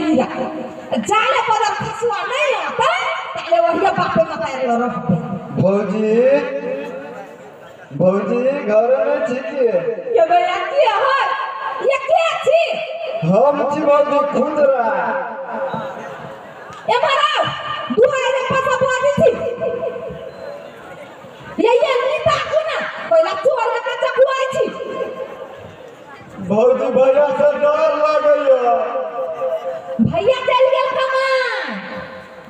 हीरा जाले बदल खसुआ नहीं आता ताले वही बापे मतारे रहते। भौजी भौजी घर में छी के? ये भैया के है ये के छी? हम छी भौजी खुदरा। ए मारा दुहाई रे पैसा बाजी छी ये नीता कोना पहिला चोर लगा चकुआई छी। भौजी भैया से डर लगैया। भैया चल गेल कमाई।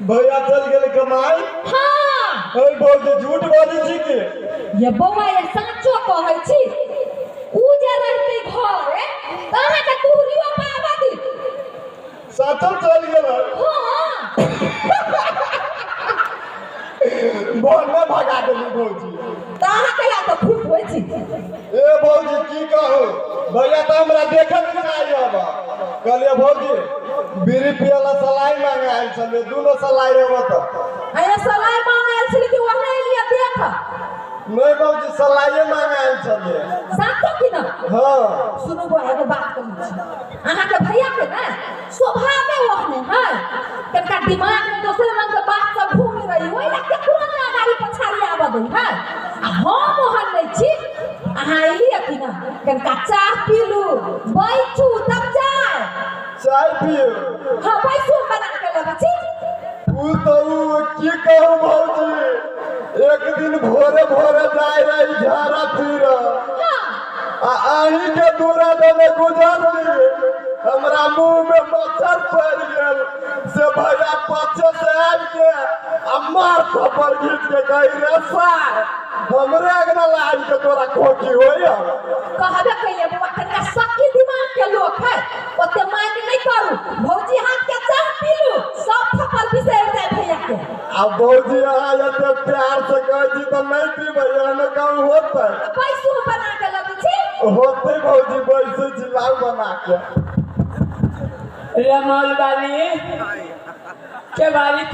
भैया चल गेल कमाई? हाँ। ए भौजी झूठ बाजै छी के? ये बौआ ये साचो कहै छी। उ जे रहतै घरे त अहाँके कुहरियो पाबा दी। साचो चल गेल? हाँ। बोल में भगा देली भौजी। त अहाँ कैला त खुश होइ छी? ए भौजी की कहू भैया त हमरा देखल नहि आब। कहलिए भौजी बीड़ी पियला सलाई मांगे आयल छलियै, दुनो सलाई अब त। अरे सलाई मांगे आयल छलियै कि ओहने एलियै देख? नहीं भौजी सलाइए मांगे आयल छलियै। साचो की ना? हाँ। सुनू बौआ एगो बात कहै छी, अहाँके भैया के ने स्वभावे ओहने है, तनका दिमाग में दोसर रंग के बात सब घूम रही ओहि ला केकरो ने अगाड़ी पछाड़ी आबऽ दै है। आ हम ओहन नहि छी। अहाँ एलियै कि ना कनका चाह पीलू बैठू तब जाय। चाय पियू? हाँ बैठू बना के लबै छी। उ तो उ की कहू भौजी, एक दिन भोरे भोरे जाय रही झाड़ा फिर आ अहीं के दूरा देने गुजरली, हमरा मुंह में मच्छर पड़ गेल से भैया पीछे से आबि के आ मार थप्पड़ घीच के कही रे सार हमरे अगना लाबि के तोरा खोखी होइया। कहबे कहिए बौआ कनका शक्की दिमाग के लोक है, ओते माइंड नहीं करू। भौजी हाथ के चाह पीलू सब थप्पड़ बिसरि जाय भैया के। आ भौजी अहाँ एते प्यार से कहै छी तऽ नहि पीबै, एहनो काम होतै? बैसू बना के लबै छी। होतै भौजी बैसै छी लाउ बना के। रमौल वाली के बारी।